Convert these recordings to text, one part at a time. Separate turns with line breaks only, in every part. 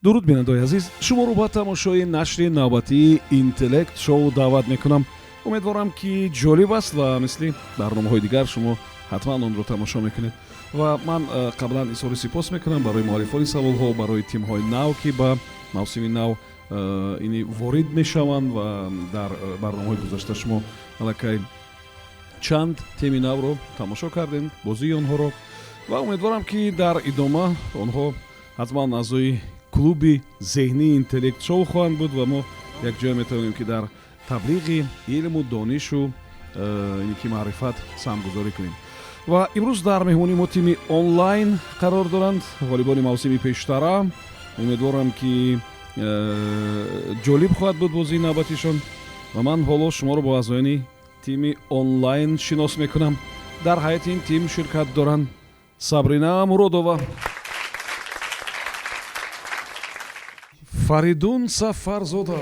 Дуруд, бинандаои азиз, шуморо ба тамошои нашри навбатии Интеллект Шоу даъват мекунам. Умедворам, ки ҷолиб аст ва мисли барномаҳои дигар шумо ҳатман онро тамошо мекунед. Ва ман қаблан изҳори сипос мекунам барои муаллифони саволҳо, барои тимҳои нав, ки ба мавсими нав ини ворид мешаванд. Ва дар барномаҳои гузашта шумо аллакай чанд тими навро тамошо кардем, бозии онҳоро, ва умедворам, ки дар идома онҳо ҳатман аъзои клуби зеҳнии Интеллект Шоу хоҳанд буд ва мо якҷоя метавонем, ки дар таблиғи илму донишу ин ки маърифат саҳмгузорӣ кунем. Ва имрӯз дар меҳмонии мо тими Онлайн қарор доранд, ғолибони мавсими пештара. Умедворам, ки ҷолиб хоҳад буд бозии навбатишон. Ва ман ҳоло шуморо бо аъзоёни тими Онлайн шинос мекунам. Дар ҳайати ин тим ширкат доранд: Сабрина Муродова, Фаридун Сафарзода,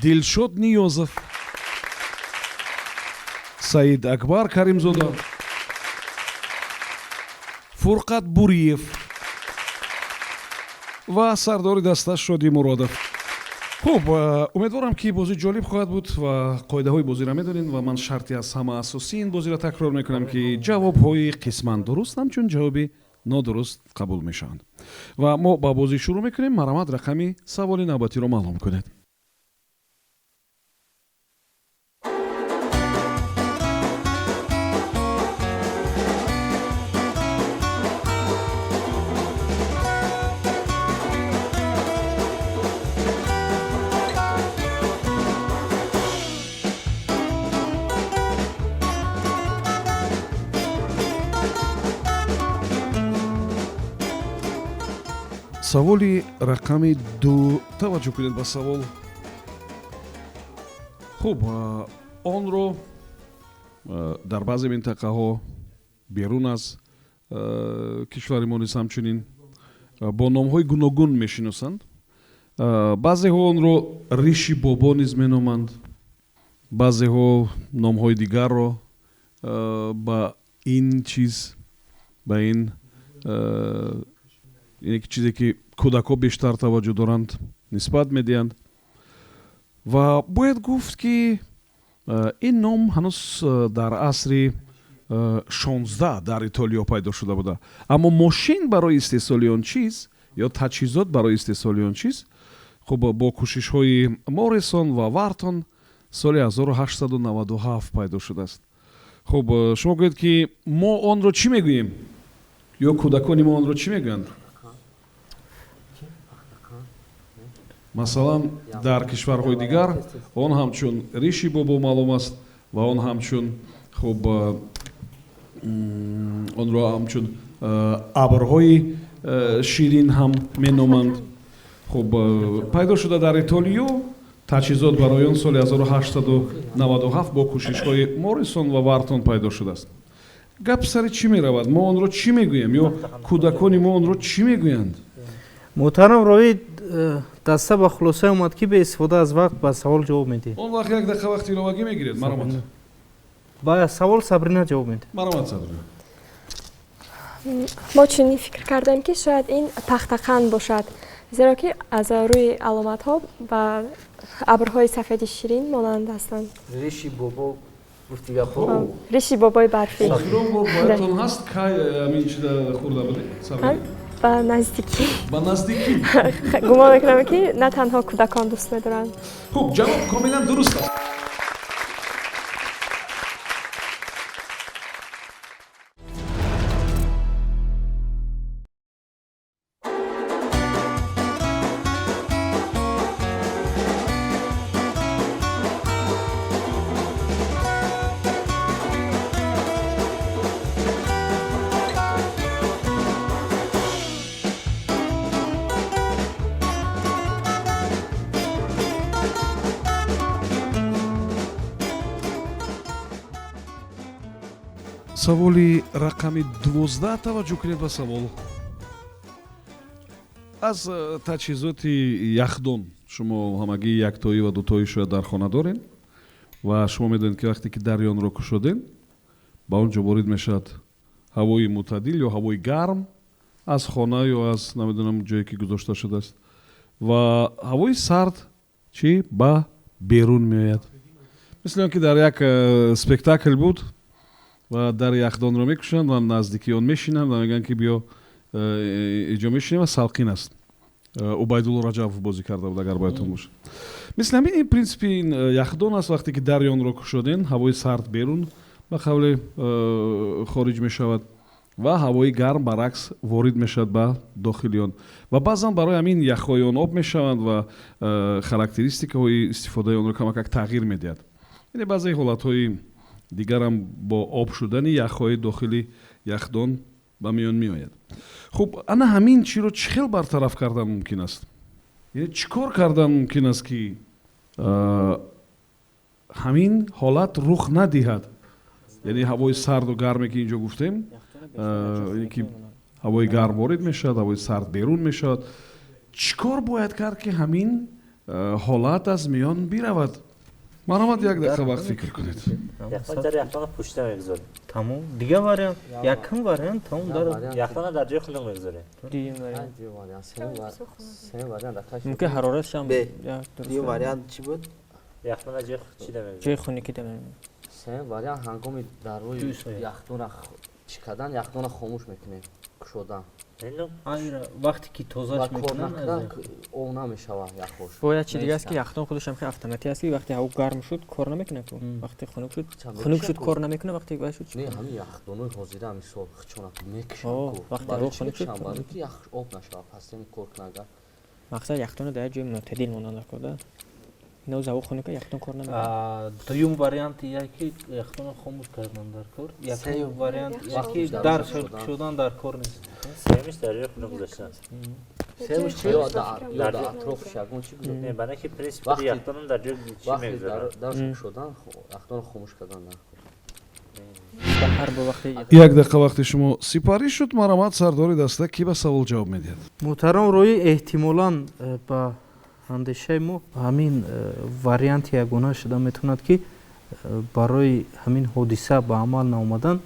Дилшод Ниёзов, Саид Акбар Каримзода, Фурқат Буриев ва сардори даста Шодӣ Муродов. Хуб, умедворам, ки бозӣ ҷолиб хоҳад буд ва қоидаҳои бозиро медонед. Ва ман шарти аз ҳама асосии ин бозиро такрор мекунам, ки ҷавобҳои қисман дуруст ҳамчун ҷавоби нодуруст қабул мешаванд. Ва мо ба бозӣ шурӯъ мекунем. Марҳамат, рақами саволи навбатиро маълум кунед. Саволи рақами 2. Таваҷҷӯҳ кунед ба савол. Хуб, онро дар баъзе минтақаҳо берун аз кишвари мо низ ҳамчунин бо номҳои гуногун мешиносанд. Баъзеҳо онро риши бобо низ меноманд, баъзеҳо номҳои дигарро ба ин чиз, ба ин чизе, ки кӯдакҳо бештар таваҷҷӯҳ доранд, нисбат медиҳанд. Ва бояд гуфт, ки ин ном ҳанӯз дар асри 16 дар Итолиё пайдо шуда буда, аммо мошин барои истеҳсоли он чиз ё таҷҳизот барои истеҳсоли он чиз, хуб, бо кӯшишҳои Морисон ва Вартон соли 1897 пайдо шудааст. Хуб, шумо гӯед, ки мо онро чӣ мегӯем ё кӯдакони мо онро чӣ мегӯянд? Масалан, дар кишварҳои дигар он ҳамчун риши бобо маълум аст ва он ҳамчун, хуб, онро ҳамчун абрҳои ширин ҳам меноманд. Хуб, пайдо шуда дар Итолиё, таҷҳизот барои он соли 1897 бо кӯшишҳои Морисон ва Вартон пайдо шудааст. Гап сари чӣ меравад? Мо онро чӣ мегӯем ё кӯдакони мо онро чӣ мегӯянд?
Муҳтарам ровӣ, даста ба хулоса омад, ки бе истифода аз вақт ба савол ҷавоб медиҳед.
Он вақт як дақиқа вақти иловагӣ мегиред. Марҳамат.
Ба савол Сабрина ҷавоб медиҳад.
Марҳамат, Сабрина.
Мо чунин фикр кардем, ки шояд ин пахтақанд бошад, зеро ки аз рӯи аломатҳо ба абрҳои сафеди ширин монанд ҳастанд.
Риши бобо гуфти гапҳо.
Риши бобои барфӣ.
Охирон бор боядтон ҳаст, кай ҳамин чиза хӯрда будед, Сабрина?
Ба наздикӣ.
Ба наздикӣ.
Гумон мекунам, ки на танҳо кӯдакон дӯст медоранд.
Хуб, ҷавоб комилан дуруст аст. Саволи рақами 12. Таваҷҷӯҳ кунед ба савол. Аз таҷҳизоти яхдон шумо ҳамагӣ яктоӣ ва дутоӣ шояд дар хона дорем. Ва шумо медонед, ки вақте ки дари онро кушодем, ба он ҷо ворид мешавад ҳавои мӯътадил ё ҳавои гарм. Аз хона ё аз намедонам ҷое ки гузошта шудааст, ва ҳавои сард чӣ ба берун меояд. Мисли он ки дар як спектакл буд ва дари яхдонро мекушанд ва наздики он мешинанд ва мегӯянд, ки биё, иҷо мешинем ва салқин аст. Убайдулло Раҷабов бозӣ карда буд, агар боядтон бошад. Мисли ҳамин ин принсипи ин яхдон аст. Вақте ки дари онро кушоден, ҳавои сард берун, ба қавле, хориҷ мешавад ва ҳавои гарм баръакс ворид мешавад ба дохили он. Ва баъзан барои ҳамин яхҳои он об мешаванд ва характеристикаҳои истифодаи онро камакак тағйир медиҳад. Яъне баъзеи ҳолатҳои дигарам бо об шудани яхҳои дохили яхдон ба миён меояд. Хуб, ана ҳамин чиро чӣ хел бартараф кардан мумкин аст? Яъне чӣ кор кардан мумкин аст, ки ҳамин ҳолат рух надиҳад? Яъне ҳавои сарду гарме, ки инҷо гуфтем, ки ҳавои гарм ворид мешавад, ҳавои сард берун мешавад, чӣ кор бояд кард, ки ҳамин ҳолат аз миён биравад? Марҳамат, як дақиқа вақт фикр кунед.
Дар яхдона пӯшида мегузорем.
Тамом, дигар вариант, якум вариант тамом дар
Яхдона дар ҷои хунук мегузорем.
Дуюм вариант.
Сеюм вариант.
Мумкин ҳароратшам.
Дуюм вариант чӣ буд?
Яхдона ҷои чида мегузорем?
Ҷои хунукида мегузорем.
Сеюм вариант, ҳангоми дар рӯи яхдона чӣ кардан, яхдона хомӯш мекунем, кушодан.
Вақте ки тозаш мекунанд,
об намешавад яхош.
Бо як чи дига аст, ки яхдон худашам хеле автоматӣ аст, ки вақте ҳаво гарм шуд, кор намекунад, вақте хунук шуд, кор намекунад, вақте вай шуд.
Не, ҳамин яхдонои ҳозира, мисол, хичона мекушанд.
Вақте ҳаво хунук шуд,
барои ки ях об нашавад, пастем кор кунад агар.
Мақсад яхдона дар як ҷои мӯътадил мондан дар кор, да. Иноз ҳаво хунука, яхдон кор намекунад.
Дуюм вариант яки яхдонро хомӯш кардан дар кор, якум вариант яки дар шудан дар кор нест.
Сеюмиш дар ҷои хунук гузоштан.
Сеюмиш чи? Ё дар атрофш ягон чи гузошт?
Не, барои ки принсипи яхдонам дар ҷои чӣ мегузорад?
Дар шудан яхдонро хомӯш кардан дар кор.
Як дақиқа вақти шумо сипарӣ шуд. Марҳамат, сардори даста, кӣ ба савол ҷавоб медиҳад?
Муҳтарам Роӣ, эҳтимолан, ба андешаи мо, ҳамин варианти ягона шуда метавонад, ки барои ҳамин ҳодиса ба амал наомадан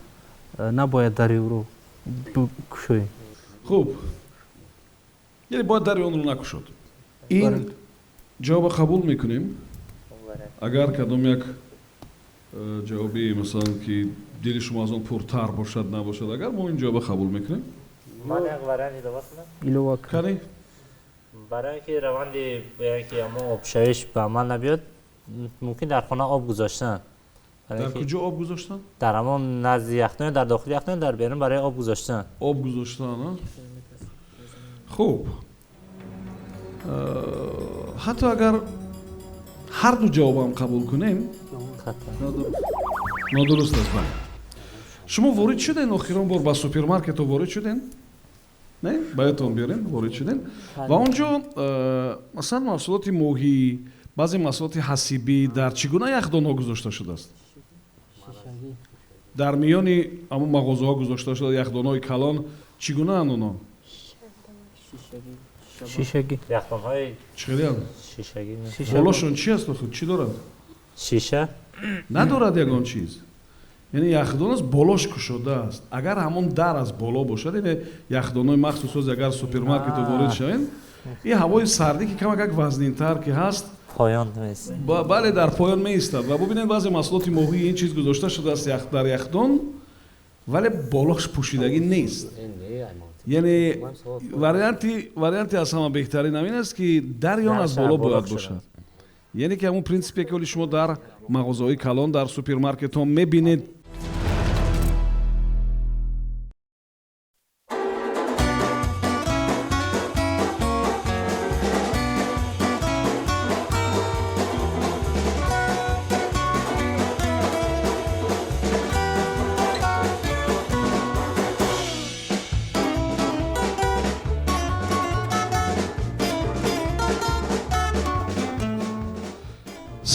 набояд дари ӯро кушоем.
Хуб, яъне бояд дари онро накушод. Ин ҷавоба қабул мекунем. Агар кадом як ҷавоби, масалан, ки дили шумо аз он пуртар бошад, набошад, агар мо ин ҷавоба қабул мекунем.
Ман як вариант илова кунам.
Илова.
Кани.
Барои ки раванди ки ҳамон обшавиш ба амал набиёд, мумкин дар хона об гузоштан.
Дар куҷо об гузоштан?
Дар ҳамон назди яхдон, дар дохили яхдон, дар берун барои об гузоштан.
Об гузоштан. Хуб, ҳатто агар ҳарду ҷавобам қабул кунем, нодуруст аст. Бале, шумо ворид шуден охирон бор ба супермаркето? Ворид шуден, не? Ба ёдтон биёрем, ворид шудем ва он ҷо, масалан, маҳсулоти моҳӣ, баъзе маҳсулоти ҳасибӣ дар чӣ гуна яхдонҳо гузошта шудааст? Дар миёни ҳамон мағозаҳо гузошта шуда яхдонҳои калон чӣ гунаанд онҳо?
Шишагӣ.
Яхдонҳои
чӣ хелеанд?
Шишагӣ.
Болошон чӣ аст охир? Чӣ дорад?
Шиша.
Надорад ягон чиз. Яъне яхдон аст, болош кушода аст. Агар ҳамон дар аз боло бошад, яъне яхдонҳои махсусози, агар супермаркето ворид шавем, ин ҳавои сардӣ, ки камакак вазнинтар ки ҳаст,
поён меистад.
Бале, дар поён меистад. Ва бубинед, баъзе маҳсулоти моҳии ин чиз гузошта шудааст дар яхдон, вале болош пӯшидагӣ нест. Яъне варианти аз ҳама беҳтарин ҳамин аст, ки дари он аз боло бояд бошад. Яъне ки ҳамон принсипе, ки оли шумо дар мағозаҳои калон, дар супермаркетҳо мебинед.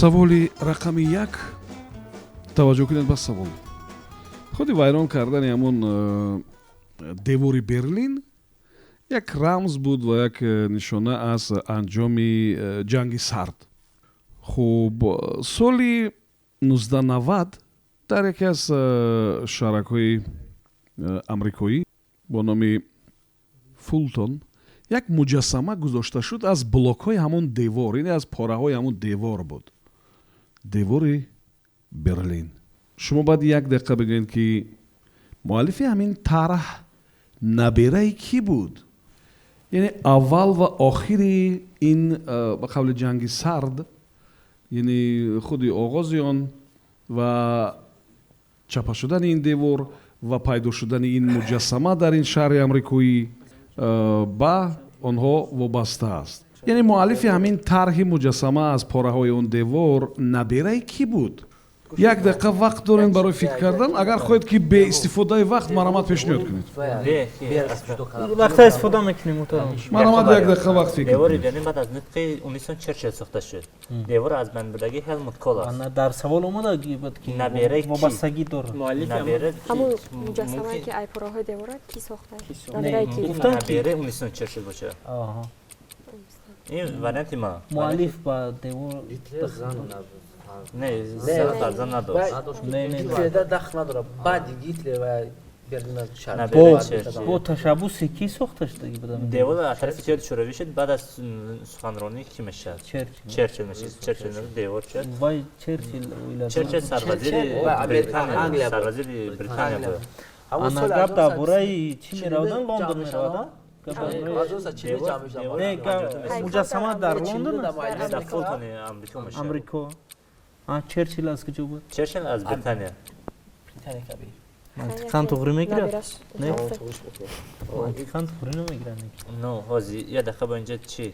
Саволи рақами як. Таваҷҷӯҳ кунед ба савол. Худи вайрон кардани ҳамон девори Берлин як рамз буд ва як нишона аз анҷоми ҷанги сард. Хуб, соли 1990 дар яке аз шаҳракҳои амрикоӣ бо номи Фултон як муҷассама гузошта шуд аз блокҳои ҳамон девор, яъне аз пораҳои ҳамон девор буд, девори Берлин. Шумо баъд як дақиқа бигӯед, ки муаллифи ҳамин тарҳ набераи кӣ буд, яъне аввал ва охири ин, ба қавли ҷанги сард, яъне худи оғози он ва чапа шудани ин девор ва пайдо шудани ин муҷассама дар ин шаҳри амрикоӣ ба онҳо вобаста аст. Яъне муаллифи ҳамин тарҳи муҷассама аз пораҳои он девор набераи кӣ буд? Як дақиқа вақт дорем барои фикр кардан. Агар хоҳед, ки беистифодаи вақт, марҳамат, пешниҳод кунед.
Вақта истифода мекунем, муҳтарам.
Марҳамат, як дақиқа вақт фикр.
Девори Берлин баъд аз нутқи Уинстон Черчилл сохта шуд. Девор аз байн бурдагии Ҳелмут Кол аст.
Дар савол омада буд, ки вобастагӣ дорад.
Ҳамун муҷассамае, ки ай пораҳои девора, кӣ сохта?
Набераи Уинстон Черчилл бошад. Ин варианти ман.
Муаллиф ба девор.
Не, зан фарзанд надошт.
Гитлер дахл надорад. Баъди Гитлер ва
Бо ташаббуси кӣ сохта шудаги буда?
Девор аз тарафи Иттиҳоди Шӯравӣ шуд, баъд аз суханронӣ кӣ мешавад? Черчилл мешавад. Черчилл девор шуд.
Вай Черчилл.
Черчилл сарвазири Британия, сарвазири Британия буд.
Ана гап дар бораи чӣ меравадан? Лондон меравадан? Муҷассама дар Лондон.
Дар Фултони Амрико мешавад.
Амрико. Черчилл аз куҷо буд?
Черчилл аз Британия.
Мантиқан туғрӣ мегирад? Не, мантиқан туғрӣ намегирад.
Но ҳозир як дақиқа, бо инҷа чӣ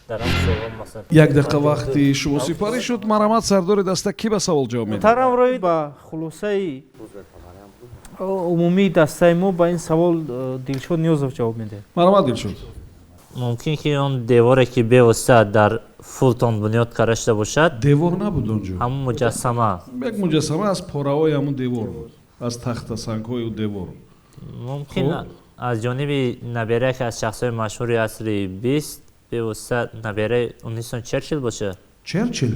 дар ҳам суол, масалан.
Як дақиқа вақти шумо сипарӣ шуд. Марҳамат, сардори даста, кӣ ба савол ҷавоб медиҳад?
Муҳтарам Роид, ба хулосаи умумии дастаи мо ба ин савол Дилшод Ниёзов ҷавоб медиҳад.
Марҳамат, Дилшод.
Мумкин ки он деворе, ки бевосита дар Фултон бунёд карда шуда бошад.
Девор набуд он ҷо.
Ҳамун муҷассама.
Як муҷассама аз пораҳои ҳамун девор буд, аз тахтасангҳои девор.
Мумкин аз ҷониби набера, яке аз шахсҳои машҳури асри 20, бевосита набераи Уинстон Черчилл бошад.
Черчилл?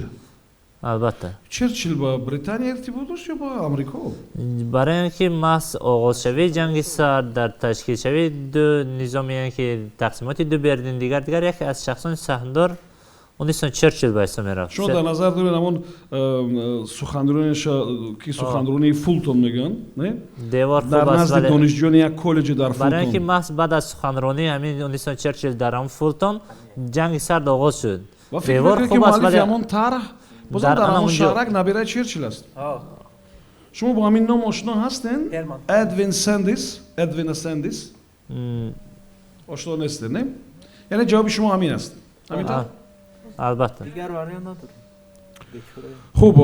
Албатта.
Черчилл ба Британия иртибот дошт ё ба Амрико?
Барои он ки маҳз оғозшавии ҷанги сард, дар ташкилшавии ду низоми, яъне ки тақсимоти ду Берлин, дигар дигар, яке аз шахсони саҳмдор Уинстон Черчилл ба ҳисоб мерафт.
Шумо дар назар доред ҳамон суханрониша, ки суханронии Фултон мегӯянд, не?
Девор.
Дар назди донишҷӯёни як коллеҷи дар
Барои он ки
Фултон.
маҳз баъд аз суханронии ҳамин Уинстон Черчилл дар ҳамон Фултон ҷанги сард оғоз шуд.
Ва фикр
Девор
мекунед, ки
хуб аст,
муаллифи
вале
ҳамон тарҳ бозам
дар
дар ҳамон
ҳамон ҷо.
шаҳрак набираи Черчилл аст? Шумо бо ҳамин ном ошно ҳастен? Эдвин Сендис, Эдвин Сендис, ошно нестед, не? Яъне ҷавоби шумо ҳамин аст, ҳамин тавр?
Албатта.
Дигар вариант надорем.
Хуб,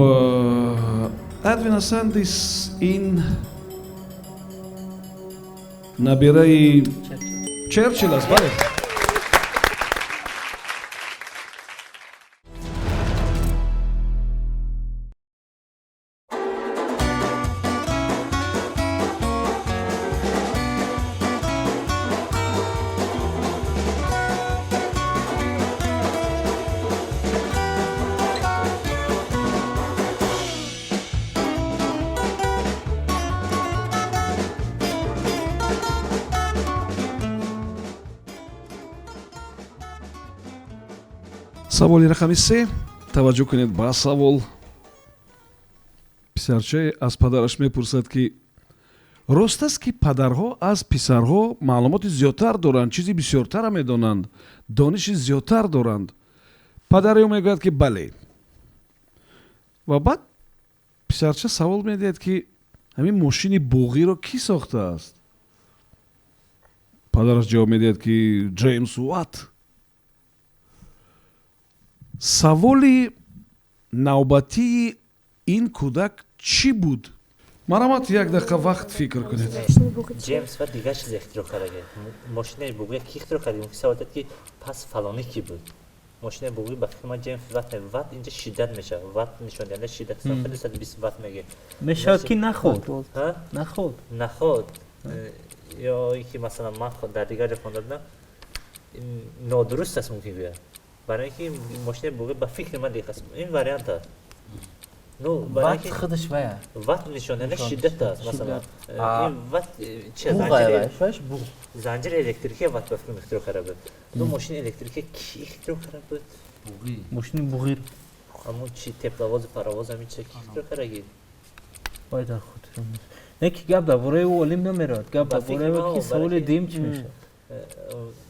Эдвин Сендис ин набираи Черчилл аст, бале. Саволи рақами 3. Таваҷҷӯҳ кунед ба савол. Писарчае аз падараш мепурсад, ки рост аст, ки падарҳо аз писарҳо маълумоти зиёдтар доранд, чизи бисёртара медонанд, дониши зиёдтар доранд? Падари ӯ мегӯяд, ки бале. Ва баъд писарча савол медиҳад, ки ҳамин мошини буғиро кӣ сохтааст? Падараш ҷавоб медиҳад, ки Ҷеймс Уатт. Саволи навбатии ин кӯдак чӣ буд? Марҳамат, як дақиқа вақт фикр кунед.
Ҷеймс Ватт дигар чизе ихтироъ кардаги. Мошинаи буғия ки ихтироъ кард? Мумкин савол дод, ки пас фалонӣ кӣ буд? Мошинаи буғӣ, ба фикри ман, Ҷеймс Ватт. Ватт инҷа шиддат мешавад, ватт нишондиҳанда шиддат, 220 ватт мегӯяд.
Мешавад, ки наход. Наход.
Наход ё ки масалан ман дар дигар ҷо хонда будам, нодуруст аст, мумкин гӯяд, барои ин ки мошинаи буғӣ, ба фикри ман, дигар ин вариант аст. Ну,
Ватт худаш вая.
Ватт нишонаи шиддат аст, масалан. Ин ватт чи
занҷир,
занҷири электрикӣ ватт ба фикрам ихтироъ карда буд. Ду мошини электрикӣ ки ихтироъ карда буд?
Буғӣ. Мошини буғӣ.
Ҳамон чи тепловоз, паровоз ҳамин чиза ки ихтироъ кардаги?
Вай дар хотирам нест. Не ки гап дар бораи ӯ олим намеравад, гап дар бораи ки саволи дуюм чӣ мешавад.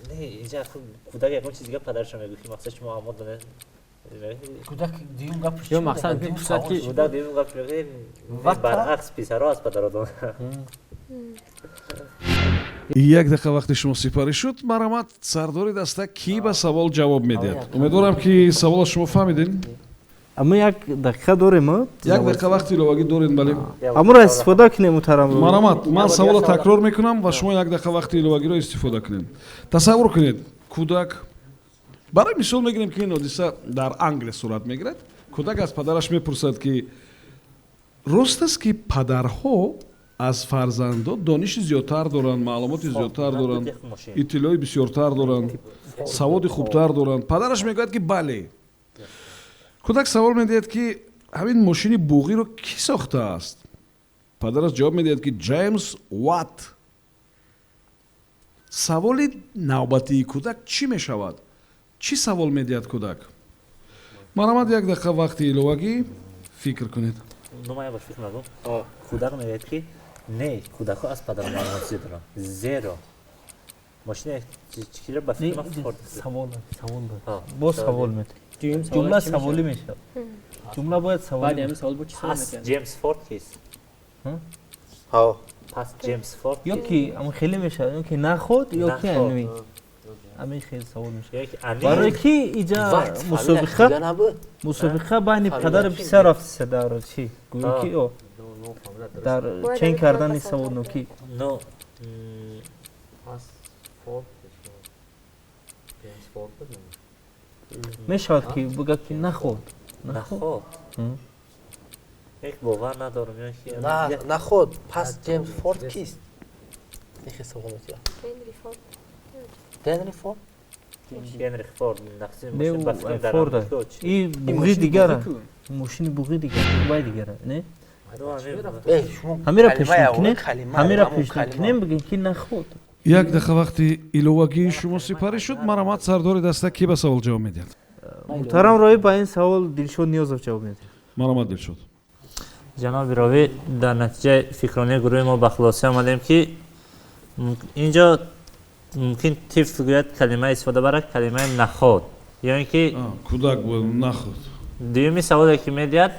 Не, инҷа кӯдак ягон чиз дига падарашон мегӯяд, ки мақсад шумо аммо донед.
Кӯдак дуюм гап
ё мақсад мепурсад ки
кӯдак дуюм гап мегӯяд, баръакс писаро аз падаро донад.
Як дақиқа вақти шумо сипарӣ шуд. Марҳамат, сардори даста, кӣ ба савол ҷавоб медиҳад? Умедворам, ки савола шумо фаҳмидем.
Аммо як дақиқа дорем.
Як дақиқа вақти иловагӣ дорем, бале.
Аморо истифода кунем, муҳтарам.
Марҳамат, ман саволро такрор мекунам ва шумо як дақиқа вақти иловагиро истифода кунед. Тасаввур кунед, кӯдак, барои мисол мегирем, ки ин ҳодиса дар Англия сурат мегирад. Кӯдак аз падараш мепурсад, ки рост аст, ки падарҳо аз фарзандо дониши зиёдтар доранд, маълумоти зиёдтар доранд, иттилои бисёртар доранд, саводи хубтар доранд? Падараш мегӯяд, ки бале. Кӯдак савол медиҳад, ки ҳамин мошини буғиро кӣ сохтааст? Падараш ҷавоб медиҳад, ки Ҷеймс Ватт. Саволи навбатии кӯдак чӣ мешавад? Чӣ савол медиҳад кӯдак? Марҳамат, як дақиқа вақти иловагӣ, фикр кунед.
Ну, ман як бор фикр мекунам. Кӯдак мегӯяд, ки не, кӯдакҳо аз падару маълумот зиёд доранд, зеро мошини чикира ба фикр ман Форд.
Савол, савол, боз савол метавад. Ҷумла саволӣ мешавад, ҷумла бояд саволӣ.
Баъди ҳамин савол бо чӣ савол
пас
метиҳад?
Ҷеймс Форд кист? Пас Ҷеймс Форд
ё ки ҳамин хеле мешавад, ё ки наход, ё ки
Наход.
Анви ҳамин хел савол мешавад.
Ё ки ами
Барои ки иҷа мусобиқа, мусобиқа байни падару писар рафтиса дар чӣ гӯё ки ё дар
Бояд
чен
ҳамин
кардани
пас
саводнокӣ.
Но
Пас Форд, Ҷеймс Форд буд.
Мешавад ки бигӯяд, ки наход, наход.
Наход. Як бовар надорам, ё ки
Наход, пас Ҷеймс Форд кист? Ихе савол метиҳад.
Генри Форд.
Генри Форд.
Генрих Форд нақси
Не,
мошин ба фикрам дар
Форд.
Амрико чи
И буғи дигара, мошини буғи дигар, вай дигара, не?
Ну, ҳамин
Ҳамира пешниҳод кунем, ҳамира пешниҳод кунем, бигем, ки наход.
Як дақиқа вақти иловагии шумо сипарӣ шуд. Марҳамат, сардори даста, кӣ ба савол ҷавоб медиҳад?
Муҳтарам роӣ, ба ин савол Дилшод Ниёзов ҷавоб медиҳад.
Марҳамат, Дилшод.
Ҷаноби ровӣ, дар натиҷаи фикронии гурӯҳи мо ба хулоса омадем, ки инҷо мумкин тифл гӯяд, калима истифода барад, калимаи наход, ё ин ки
Кӯдак буд, наход.
Дуюми саволе ки медиҳад,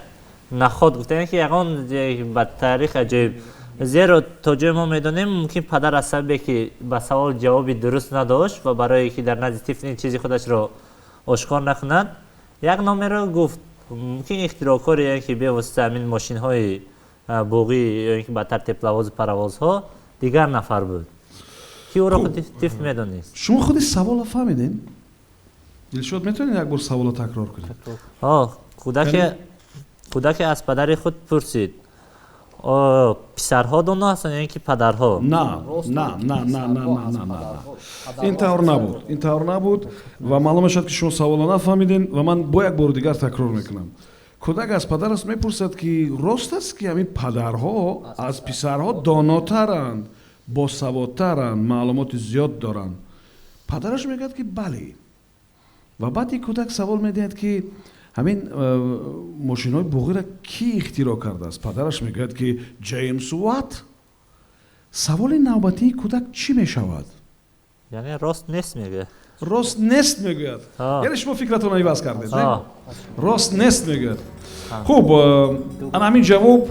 наход гуфта, ки ягон ба таърих аҷоиб, зеро то ҷое мо медонем, мумкин падар аз сабабе ки ба савол ҷавоби дуруст надошт ва барое ки дар назди тифл ин чизи худашро ошкор накунад, як номеро гуфт. Мумкин ихтироъкори ё ин ки бевосита ҳамин мошинҳои буғӣ ё ин ки баъдтар тепловозу паровозҳо дигар нафар буд, ки ӯро худи тифл медонист.
Шумо худи саволро фаҳмидем? Дилшод, метавонед як бор саволро такрор кунед?
О, кӯдаке аз падари худ пурсид: О, писарҳо доно ҳастанд ё ин ки падарҳо?
На, на, на, на, на, на, на, на, на, ин тавр набуд, ин тавр набуд ва маълум мешавад, ки шумо саволро нафаҳмидем ва ман бо як бори дигар такрор мекунам. Кӯдак аз падараш мепурсад, ки рост аст, ки ҳамин падарҳо аз писарҳо донотаранд, босаводтаранд, маълумоти зиёд доранд? Падараш мегӯяд, ки бале. Ва баъд ин кӯдак савол медиҳад, ки ҳамин мошинҳои буғиро кӣ ихтироъ кардааст? Падараш мегӯяд, ки Ҷеймс Ватт. Саволи навбатии кӯдак чӣ мешавад?
Яъне рост нест, мегӯяд.
Рост нест, мегӯяд. Яъне шумо фикратонро иваз кардед, не? Рост нест, мегӯяд. Хуб, ана ҳамин ҷавоб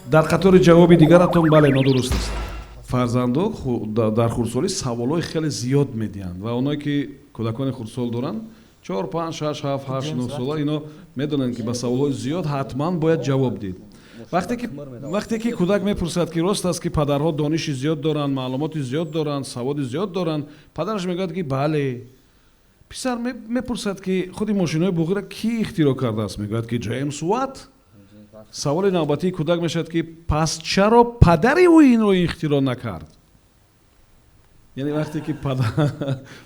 дар қатори ҷавоби дигаратон, бале, нодуруст аст. Фарзандо дар хурдсолӣ саволҳои хеле зиёд медиҳанд ва оное ки кӯдакони хурдсол доранд, 4, 5, 6, 7, 8, 9 сола, ино медонанд, ки ба саволҳои зиёд ҳатман бояд ҷавоб дид. Вақте ки кӯдак мепурсад, ки рост аст, ки падарҳо дониши зиёд доранд, маълумоти зиёд доранд, саводи зиёд доранд, падараш мегӯяд, ки бале. Писар мепурсад, ки худи мошинҳои буғиро кӣ ихтироъ кардааст? Мегӯяд, ки Ҷеймс Ватт. Саволи навбатии кӯдак мешавад, ки пас чаро падари ӯ инро ихтироъ накард? Яъне вақте ки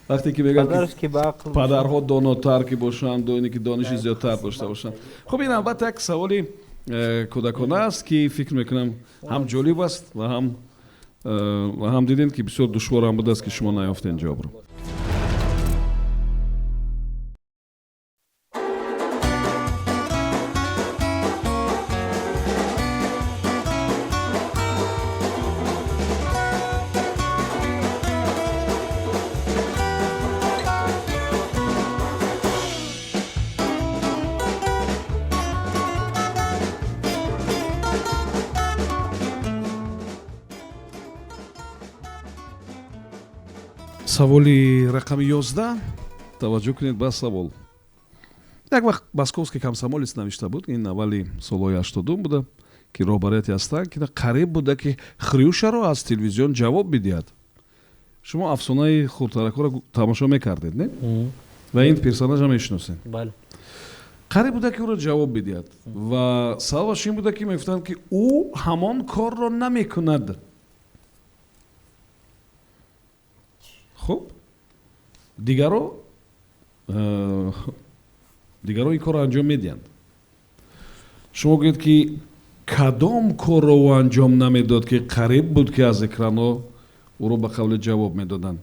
вақте ки мегӯянд ки падарҳо донотар ки бошанд, доне ки дониши зиёдтар дошта бошанд. Хуб, ин албатта як саволи кӯдакона аст, ки фикр мекунам ҳам ҷолиб аст ва ҳам дидем, ки бисёр душвор ҳам будааст, ки шумо наёфтед ҷавобро. Саволи рақами 11. Таваҷҷӯҳ кунед ба савол. Як вақт Московский комсомолец навишта буд, ин аввали солҳои 80 буда, ки роҳбарияти Останкино қариб буда, ки Хрюшаро аз телевизион ҷавоб бидиҳад. Шумо афсонаи хурдтаракҳоро тамошо мекардед, не? Ва ин персонажа мешиносед?
Бале.
Қариб буда, ки ӯро ҷавоб бидиҳад ва сабабаш ин буда, ки мегуфтанд, ки ӯ ҳамон корро намекунад. Хуб, дигаро ин корро анҷом медиҳанд. Шумо гӯед, ки кадом корро ӯ анҷом намедод, ки қариб буд, ки аз экранҳо ӯро ба қавле ҷавоб медоданд?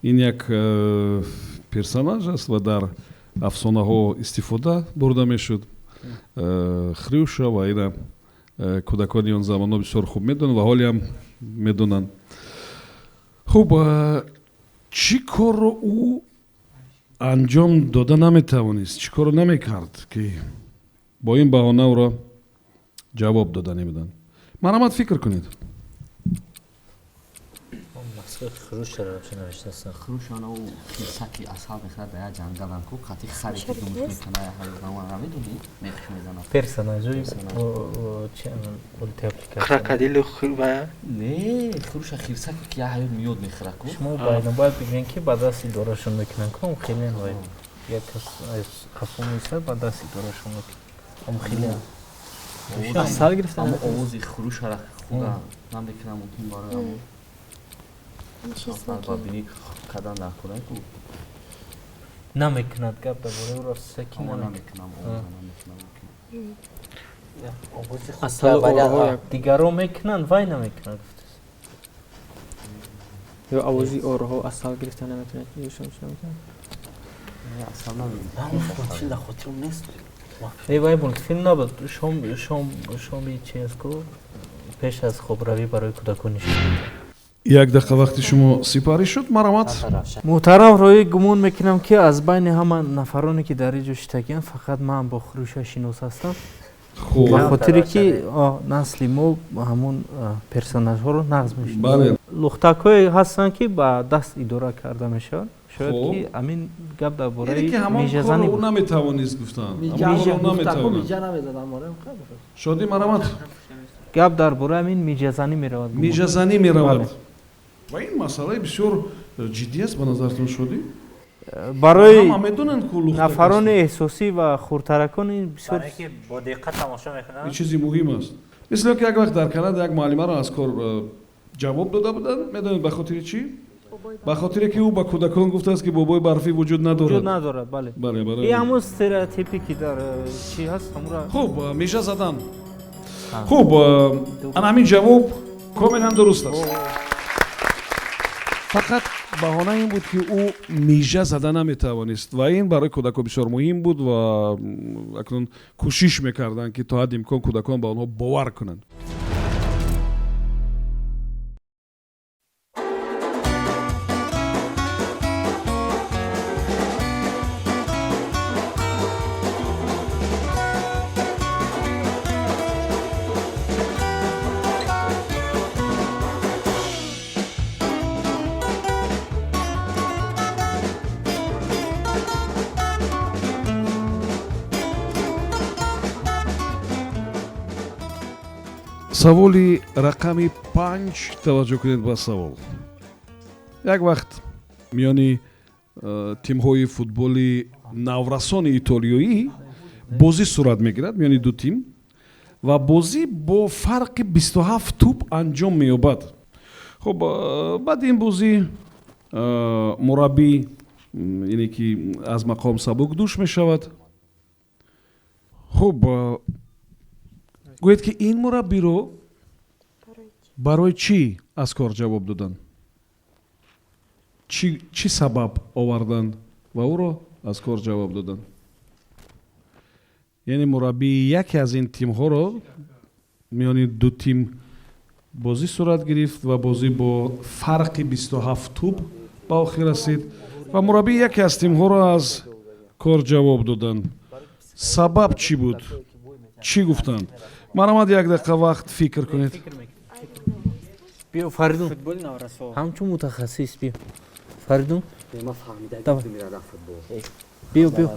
Ин як персонаж аст ва дар афсонаҳо истифода бурда мешуд. Хрюша ва ина кӯдакони он замонҳо бисёр хуб медонанд ва ҳоле ҳам медонанд. Хуб, чӣ корро ӯ анҷом дода наметавонист, чӣ корро намекард, ки бо ин баҳона ӯро ҷавоб дода намеданд? Марҳамат, фикр кунед.
Хирсаки асал мехӯрад, дар як ҷангалам ку қати харе ки думш мекунад, намедонӣ, мех мезанад.
Персонажи
крокодилу ва
не, Хруша хирсаке ки як ҳаёт миёд мехӯрад ку.
Шумо байнобайт бигӯед, ки ба даст идорашон мекунанд ку, хеле вай як кас аз қафо меистад, ба даст идорашон мекунанд. Хеле
асал гирифтан.
Аммо овози Хрушара худа намекунам, мумкин барои ҳамон бини кадан дар кора ку
намекунад. Гап дар бораи ӯро секи
намекунам.
Дигаро мекунанд, вай намекунад, гуфтааст.
Ё овози орҳо асал гирифта наметавонад, ё шумо чӣ наметавонад?
Асал намекунад.
Хотирам нест.
Э, вай мультфилм набуд, шоми чи аст ку, пеш аз хобравӣ барои кӯдакон нишон медиҳад.
Як дақиқа вақти шумо сипарӣ шуд, марҳамат.
Муҳтарам Роӣ, гумон мекунам, ки аз байни ҳама нафароне, ки дар ин ҷо шитагианд, фақат ман бо Хрюша шинос ҳастам. Ба хотире ки насли мо ҳамон персонажҳоро нағз мешиносем. Лухтакҳое ҳастанд, ки ба даст идора карда мешаванд. Шояд ки ҳамин гап дар бораи
мижазанӣ буд. Наметавонист гуфтан. Шодӣ, марҳамат.
Гап дар бораи ҳамин мижазанӣ меравад.
Мижазанӣ меравад. Ва ин масъалаи бисёр ҷиддӣ аст ба назаратон, Шодӣ?
Барои нафарони эҳсосӣ ва хурдтаракон ин бисёр
бо диққат тамошо мекунанд.
Ин чизи муҳим аст. Мисли ки як вақт дар Канада як муаллимаро аз кор ҷавоб дода буданд. Медонед ба хотири чӣ? Ба хотире ки ӯ ба кӯдакон гуфтааст, ки бобои барфӣ вуҷуд надорад.
Вуҷуд надорад, бале.
Бале, бале.
Ин ҳамон стереотипе, ки дар чӣ ҳаст, ҳамонро.
Хуб, мижа задан. Хуб, ана ҳамин ҷавоб комилан дуруст аст. Фақат баҳона ин буд, ки ӯ мижа зада наметавонист ва ин барои кӯдакон бисёр муҳим буд ва акнун кӯшиш мекарданд, ки то ҳадди имкон кӯдакон ба онҳо бовар кунанд. Саволи рақами 5. Таваҷҷӯҳ кунед ба савол. Як вақт миёни тимҳои футболи наврасони итолиёӣ бозӣ сурат мегирад миёни ду тим ва бозӣ бо фарқи 27 тӯб анҷом меёбад. Хуб, баъди ин бозӣ мураббӣ, яъне ки аз мақом сабук душ мешавад. Хуб, гӯед, ки ин мураббиро барои чӣ аз кор ҷавоб доданд? Чӣ сабаб оварданд ва ӯро аз кор ҷавоб доданд? Яъне мураббии яке аз ин тимҳоро, миёни ду тим бозӣ сурат гирифт ва бозӣ бо фарқи 27 тӯб ба охир расид ва мураббии яке аз тимҳоро аз кор ҷавоб доданд. Сабаб чӣ буд? Чӣ гуфтанд? Марҳамат, як дақиқа вақт фикр кунед.
Биё, Фаридун.
Футболи наврасо.
Ҳамчун мутахассис биё, Фаридун.
Ман фаҳмида
Давай.
мерадам футбол.
Биё, биё,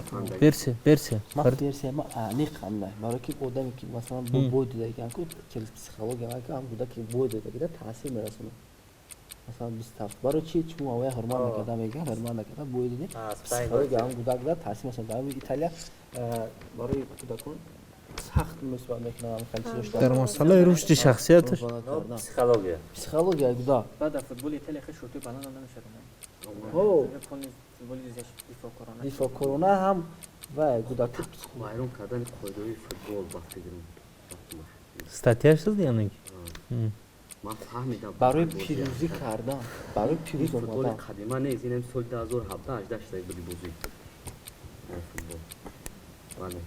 версия, версия.
Ман
Фаридун.
версия ма аниқ ҳамна, барои ки одаме ки масалан бо бой додагиам ку, через психология ки ҳам кӯдаки бой додагида таъсир мерасонад. Масалан, 27 барои чи чун авая ҳурмат накарда, мега ҳурмат накарда, бой додем, психология ҳам кӯдак да таъсир мерасонад. Дар Италия барои кӯдакон сахт муносибат мекунанд, хеле чиз дошта.
Дар масъалаи рушди шахсияташ.
Психология.
Психология кӯдак.
Баъд дар футболи Италия хеле шӯтои баланд намешавад.
Ҳо.
Футболи дифоъкорона.
Дифоъкорона ҳам ва кӯдаки.
Вайрон кардани қоидаҳои футбол, ба фикрам.
Статья шуд, яъне ки.
Ман фаҳмидам.
Барои пирӯзӣ кардан, барои пирӯз
футболи
омадан.
қадима нест, инам соли 2017 18 шуда буди бозӣ футбол, бале.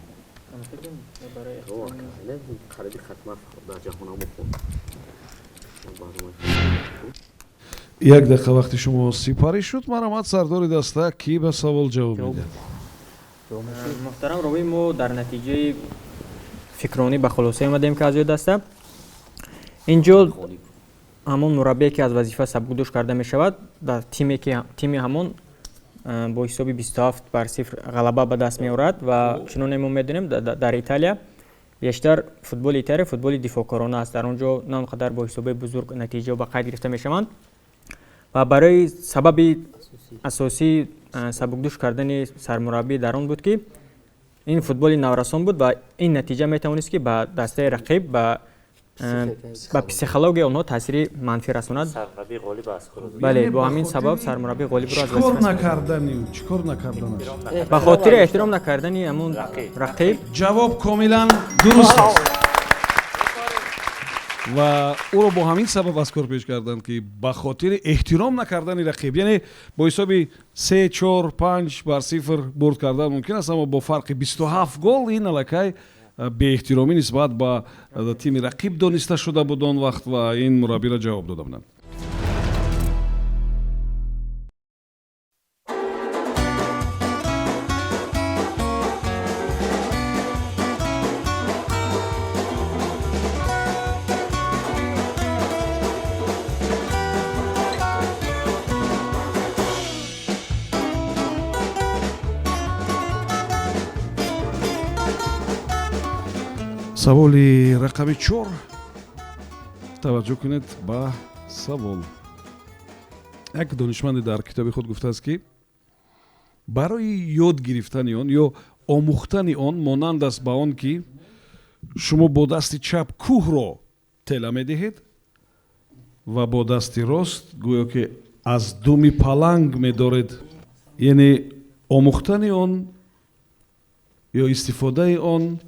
Қариби хатма дар ҷаҳонамо хонд.
Як дақиқа вақти шумо сипарӣ шуд. Марҳамат, сардори даста, кӣ ба савол ҷавоб медиҳад?
Муҳтарам ровӣ, мо дар натиҷаи фикронӣ ба хулосае омадем, ки аз ёд даста инҷо ҳамон мураббие, ки аз вазифа сабукдӯш карда мешавад, дар тиме ки тими ҳамон бо ҳисоби 27-0 ғалаба ба даст меорад. Ва чуноне мо медонем, дар Италия бештар футболи Италия футболи дифоъкорона аст. Дар он ҷо на он қадар бо ҳисобҳои бузург натиҷаҳо ба қайд гирифта мешаванд. Ва барои сабаби асосии сабукдӯш кардани сармураббӣ дар он буд, ки ин футболи наврасон буд ва ин натиҷа метавонист, ки ба дастаи рақиб, ба психологияи онҳо таъсири манфӣ расонад.
Сармураббии ғолиб аз кор.
Бале, бо ҳамин сабаб сармураббии ғолибро аз
Чӣ кор
вазифа
накардани ӯ, чӣ кор накарданаш?
ба хотири эҳтиром накардани ҳамон рақиб.
Ҷавоб комилан дуруст аст ва ӯро бо ҳамин сабаб аз кор пеш карданд, ки ба хотири эҳтиром накардани рақиб. Яъне бо ҳисоби се, чор, панҷ бар сифр бурд кардан мумкин аст, аммо бо фарқи 27 гол ин аллакай беэҳтиромӣ нисбат ба тими рақиб дониста шуда буд он вақт ва ин мураббиро ҷавоб дода буданд. Саволи рақами 4. Таваҷҷӯҳ кунед ба савол. Як донишманде дар китоби худ гуфтааст, ки барои ёд гирифтани он ё омӯхтани он монанд аст ба он, ки шумо бо дасти чап кӯҳро тела медиҳед ва бо дасти рост гӯё ки аз думи паланг медоред. Яъне омӯхтани он ё истифодаи он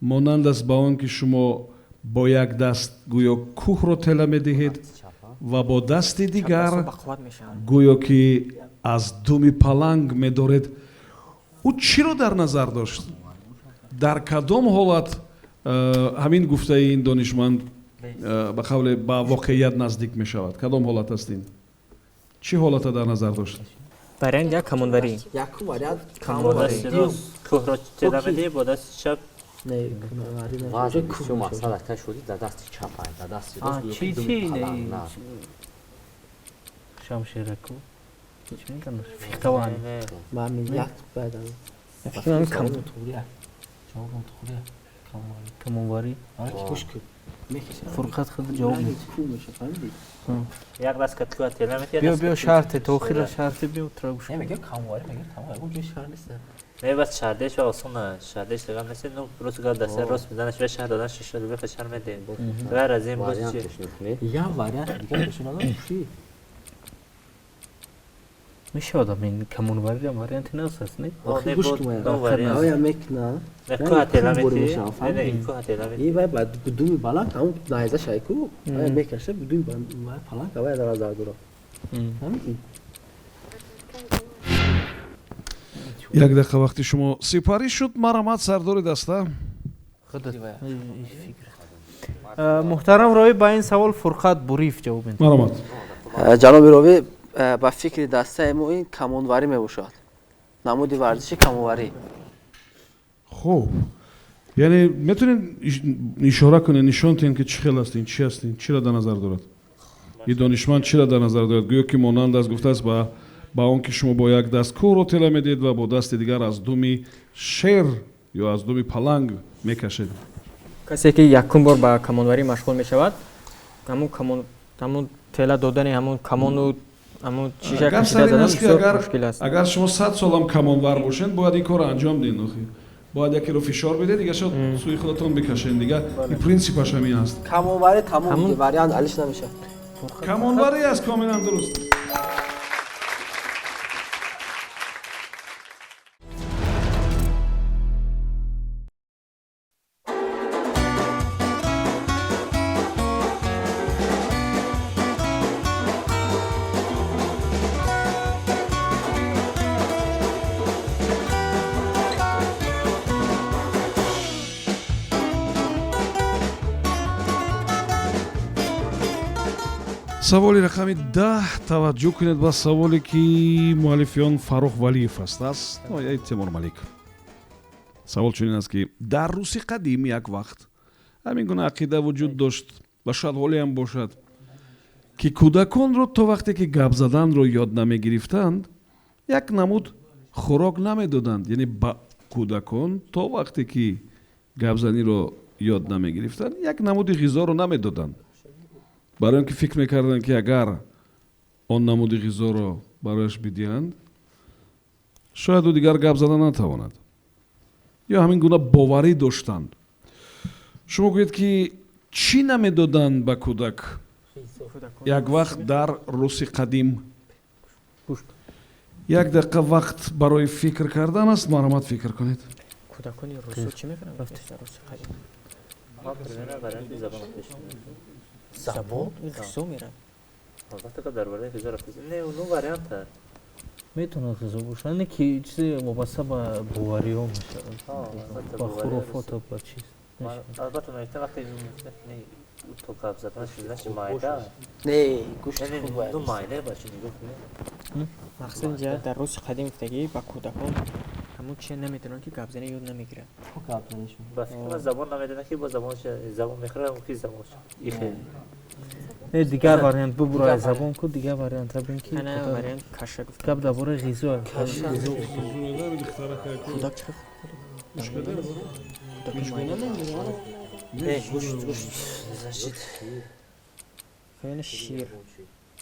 монанд аст ба он, ки шумо бо як даст гӯё кӯҳро тела медиҳед ва бо дасти дигар
бақувват мешаванд.
гӯё ки аз думи паланг медоред. Ӯ чиро дар назар дошт? Дар кадом ҳолат ҳамин гуфтаи ин донишманд ба қавле ба воқеият наздик мешавад? Кадом ҳолат аст ин? Чӣ ҳолата дар назар дошт?
Вариант як, камонварӣ.
Якум вариант.
Бо дасти рост кӯҳро тела медиҳӣ, бо дасти чап.
Не, кунаварӣ не.
Вазн
Уже
бисёр
кӯҳ
мақсад ака шуди, дар дасти чап ай, дар дасти рост гӯё
Чи
ки думи
чи
паланг,
не
на.
Шамшераку чӣ мегӯянд, фехтование.
Не.
Ман миллат баъд аз
Фикр кунам
Ҷавобам туғри.
Камонварӣ. Фурқат худ ҷавоб медиҳад.
Як даст катку тела метиҳад.
Биё, биё, шарте, то охира шарте, биё, тура гӯш.
Не, мегӯям камонварӣ, мегӯям тамом, ягон ҷои шаҳр нест.
Не, бас шаҳрдеш ва осон аст. Шаҳрдеш дигар нест, ну просто гап даста рост мезанаш ва шаҳр додан 6 рубл шаҳр медиҳем. Ғайр аз ин боз чи?
Як вариант дигар пешниҳод чӣ?
Мешавад ҳамин камонварӣ ҳам варианти нағз аст, не?
Гӯш кун, оя мекунад.
Кӯҳа тела метиҳӣ? Не, кӯҳа тела метиҳӣ.
И вай ба думи баланд ҳамун найза шай ку, оя мекаша думи паланг вай дар назар дорад. Фаҳмидӣ?
Як дақиқа вақти шумо сипарӣ шуд. Марамат, сардори даста.
Муҳтарам ровӣ, ба ин савол Фурқат Буриев ҷавоб медиҳад.
Марамат.
Ҷаноби ровӣ, ба фикри дастаи мо ин камонварӣ мебошад. Намуди варзиши камонварӣ.
Хуб, яъне метавонед ишора кунед, нишон диҳед, ки чӣ хел аст ин, чӣ аст ин, чиро дар назар дорад ин донишманд, чиро дар назар дорад? Гӯё ки монанд аст, гуфтааст, ба он ки шумо бо як даст кӯҳро тела медиҳед ва бо дасти дигар аз думи шер ё аз думи паланг мекашед.
Касе ки якум бор ба камонварӣ машғул мешавад, ҳамун тела додани ҳамун камону ҳамун чиза кашида задан бисёр мушкил аст.
Агар шумо 100 солам камонвар бошед, бояд ин корро анҷом диҳед. Охи бояд якеро фишор бидед, дигар шояд сӯи худатон бикашед. Дигар ин принсипаш ҳамин аст.
Камонварӣ тамом, вариант алиш намешавад.
Камонварӣ аст, комилан дуруст. Саволи рақами 10. Таваҷҷӯҳ кунед ба саволе, ки муаллифи он Фаррух Валиев аст аз ноҳияи Темурмалик. Савол чунин аст, ки дар Руси қадим як вақт ҳамин гуна ақида вуҷуд дошт ва шояд ҳолеам бошад, ки кӯдаконро то вақте ки гап заданро ёд намегирифтанд, як намуд хӯрок намедоданд. Яъне ба кӯдакон то вақте ки гапзаниро ёд намегирифтанд, як намуди ғизоро намедоданд, барои он ки фикр мекарданд, ки агар он намуди ғизоро барояш бидиҳанд, шояд ӯ дигар гап зада натавонад, ё ҳамин гуна боварӣ доштанд. Шумо гӯед, ки чӣ намедоданд ба кӯдак як вақт дар Руси қадим? Як дақиқа вақт барои фикр кардан аст. Марҳамат, фикр кунед.
Кӯдакони русо чӣ мекунанд дар Руси қадим?
Забон?
Ғизо мерад.
Албатта, дар бораи ғизо рафта. Не, ну вариант аст.
Метавонад ғизо бошад, не ки чизе вобаста ба бовариҳо мешавад, ба хурофото, ба чиз.
Албатта, мегуфтам вақте не то гап задан шуданаш майда.
Не, гӯшти хуб бояд.
Ну майда бача нигоҳ кунед.
Мақсад инҷа дар Руси қадим гуфтагӣ ба кӯдакон ҳамун чизе намедонанд, ки гапзанӣ ёд намегиранд.
Ба фикр ман забон намедонанд, ки бо забон мехӯрад, ки забон ихе.
Не, дигар вариант бубура забон ку, дигар вариант бин ки
ана вариант каша гуфт.
Гап дар бораи ғизо.
Кӯдак чӣ
Не, гӯшт, гӯшт. Значит,
хеле шир.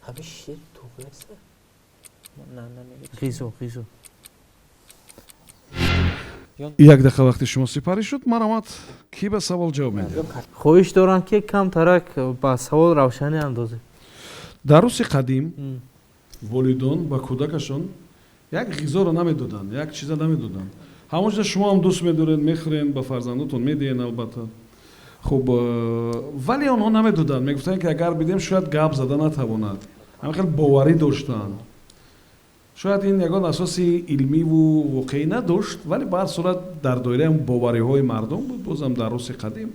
Ҳамин шир туғ нест?
На, намегӯяд.
Ғизо, ғизо.
Як дақиқа вақти шумо сипарӣ шуд. Марҳамат, кӣ ба савол ҷавоб медиҳад?
Хоҳиш дорам, ки камтарак ба савол равшанӣ андозед.
Дар Руси қадим волидон ба кӯдакашон як ғизоро намедоданд, як чиза намедоданд. Ҳамон чиза шумо ҳам дӯст медоред, мехӯред, ба фарзандотон медиҳед, албатта. Хуб, вале онҳо намедоданд, мегуфтанд, ки агар бидем, шояд гап зада натавонад. Ҳамин хел боварӣ доштанд. Шояд ин ягон асоси илмиву воқеӣ надошт, вале ба ҳар сурат дар доираи бовариҳои мардум буд бозам дар Руси қадим,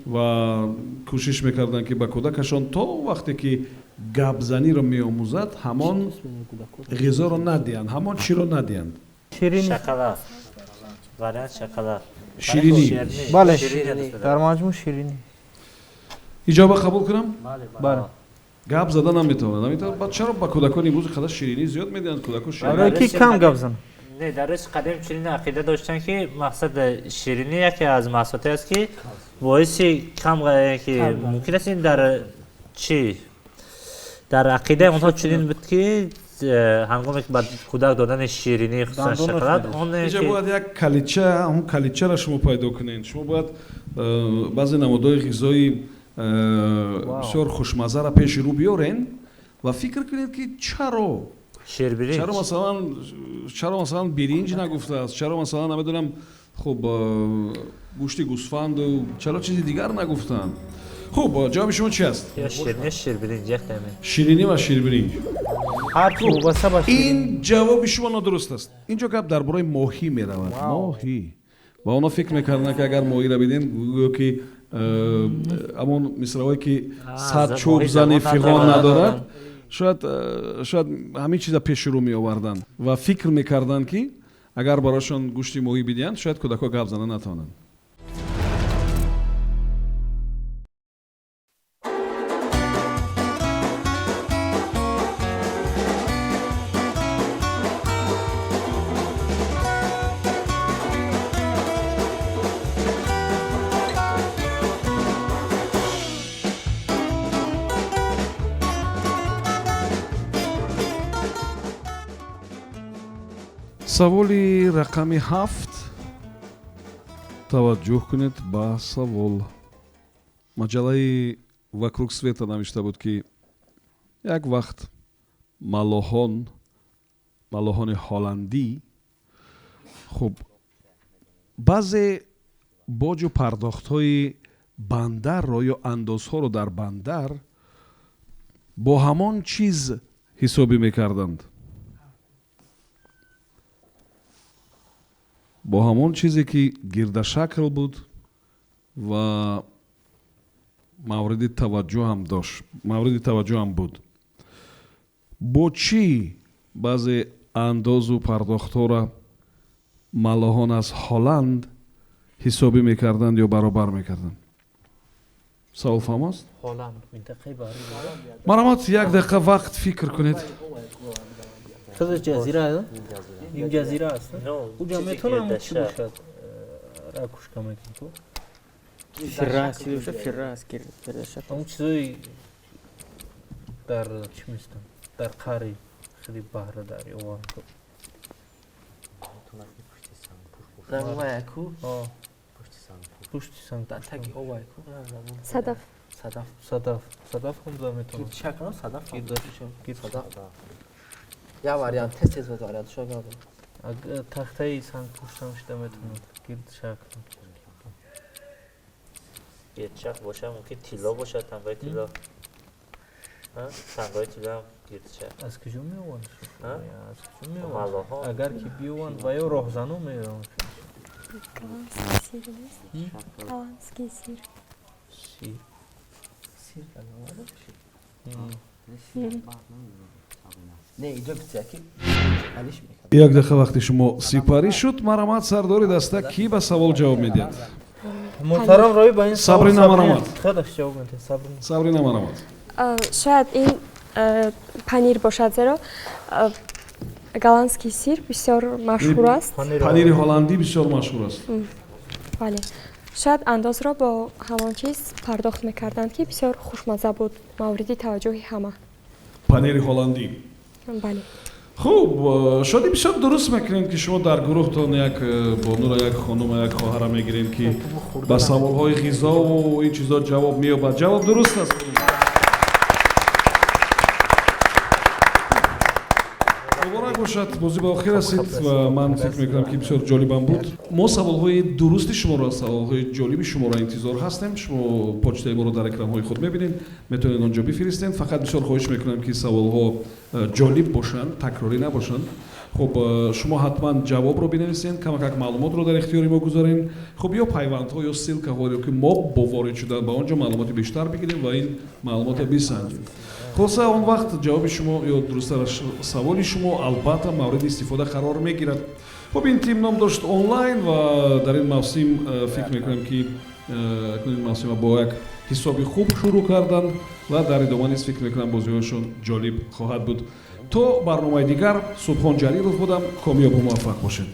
ва кӯшиш мекарданд, ки ба кӯдакашон то вақте ки гапзаниро меомӯзад, ҳамон ғизоро надиҳанд, ҳамон чиро надиҳанд.
Ширинӣ.
Шоколад. Вариант шоколад.
Ширинӣ.
Бале, дар маҷмӯъ ширинӣ.
Иҷоба қабул кунам?
Бале.
Гап зада наметавонад, наметавонад. Баъд чаро ба кӯдакон имрӯз қадар ширинӣ зиёд медиҳанд? Кӯдакон ширинӣ
Барои ки кам гап занад.
Не, дар рӯзи қадим чунин ақида доштанд, ки мақсад ширинӣ яке аз маҳсулоте аст, ки боиси кам, ки мумкин аст ин дар чӣ, дар ақидаи онҳо чунин буд, ки ҳангоме ки ба кӯдак додани ширинӣ, хусусан шоколад, он
инҷа бояд як калидча, ҳамон калидчаро шумо пайдо кунед. Шумо бояд баъзе намудҳои ғизои бисёр хушмаззаро пеши рӯ биёрен ва фикр кунед, ки чаро чаро масалан, чаро масалан биринҷ нагуфтааст, чаро масалан, намедонам, хуб, гӯшти гӯсфанду чаро чизи дигар нагуфтаанд. Хуб, ҷавоби шумо чи аст? Ширинӣ ва ширбиринҷ. Ин ҷавоби шумо нодуруст аст. Инҷо гап дар бораи моҳӣ меравад, моҳӣ. Ва онҳо фикр мекарданд, ки агар моҳиро биден, гӯё ки ҳамон мисраҳое, ки сад чӯб зани фиғон надорад, шояд ҳамин чиза пеши рӯ меоварданд ва фикр мекарданд, ки агар барошон гӯшти моҳӣ бидиҳанд, шояд кӯдакҳо гап зана натавонанд. Саволи рақами 7. Таваҷҷӯҳ кунед ба савол. Маҷаллаи «Вокруг света» навишта буд, ки як вақт маллоҳони ҳолландӣ, хуб, баъзе боҷу пардохтҳои бандарро ё андозҳоро дар бандар бо ҳамон чиз ҳисобӣ мекарданд, бо ҳамон чизе, ки гирдашакл буд ва мавриди таваҷҷӯҳам дошт, мавриди таваҷҷӯҳам буд. Бо чӣ баъзе андозу пардохтҳоро маллоҳон аз Ҳолланд ҳисобӣ мекарданд ё баробар мекарданд? Савол фаҳмост? Марҳамат, як дақиқа вақт фикр кунед.
Ҷазира, ин ҷазира аст, уҷа метавонам чӣ бошад, ракушка мекунем. Он чизои дар чӣ местам, дар қари хеле баҳра дарё.
Ку
пушти санг.
Таги овай ку.
Садаф.
Садаф.
Садаф, садаф ҳам да метавонад.
Шакл садаф, садаф я вариант, тез тез вариант шо.
Тахтаи сангпуштам шуда метавонад, гирд шакл.
Гирдшакл бошад, мумкин тилло бошад, тангаи тилло, тангаи тилло ҳам гирдшакл.
Аз куҷо меованд? Аз куҷо меованд? Агар ки биёванд, ва ё роҳзано меованд.
Голландский сыр.
Сир.
Сир. Не, иҷо ки
Як дақиқа вақти шумо сипарӣ шуд. Марҳамат, сардори даста, кӣ ба савол ҷавоб медиҳад?
Муҳтарам роӣ, ба ин
Сабрина, марҳамат.
Худаш ҷавоб медиҳад, Сабрина.
Сабрина, марҳамат.
Шояд ин панир бошад, зеро голландский сыр бисёр машҳур аст.
Панири ҳолландӣ бисёр машҳур аст.
Бале, шояд андозро бо ҳамон чиз пардохт мекарданд, ки бисёр хушмазза буд, мавриди таваҷҷӯҳи ҳама.
Панири ҳолландӣ.
Бале.
Хуб, шодӣ, бисёр дуруст мекунед, ки шумо дар гурӯҳтон як бонура, як хонума, як хоҳара мегирем, ки ба саволҳои ғизову ин чизо ҷавоб меёбад. Ҷавоб дуруст аст. Муборак бошад, бозӣ ба охир расид ва ман фикр мекунам, ки бисёр ҷолибам буд. Мо саволҳои дурусти шуморо, саволҳои ҷолиби шуморо интизор ҳастем. Шумо почтаи моро дар экранҳои худ мебинед, метавонед он ҷо бифиристед. Фақат бисёр хоҳиш мекунам, ки саволҳо ҷолиб бошанд, такрорӣ набошанд. Хуб, шумо ҳатман ҷавобро бинависед, камакак маълумотро дар ихтиёри мо гузорем, хуб, ё пайвандҳо ё ссылка ҳоеро, ки мо бо ворид шудан ба он ҷо маълумоти бештар бигирем ва ин маълумотро бисанҷем. Хулоса, он вақт ҷавоби шумо ё дурусттараш саволи шумо албатта мавриди истифода қарор мегирад. Хуб, ин тим ном дошт «Онлайн» ва дар ин мавсим фикр мекунем, ки ин мавсима бо як ҳисоби хуб шурӯъ карданд ва дар идома низ фикр мекунам, бозиҳояшон ҷолиб хоҳад буд. То барномаи дигар, Субҳон Ҷалилов будам. Комёбу муваффақ бошед.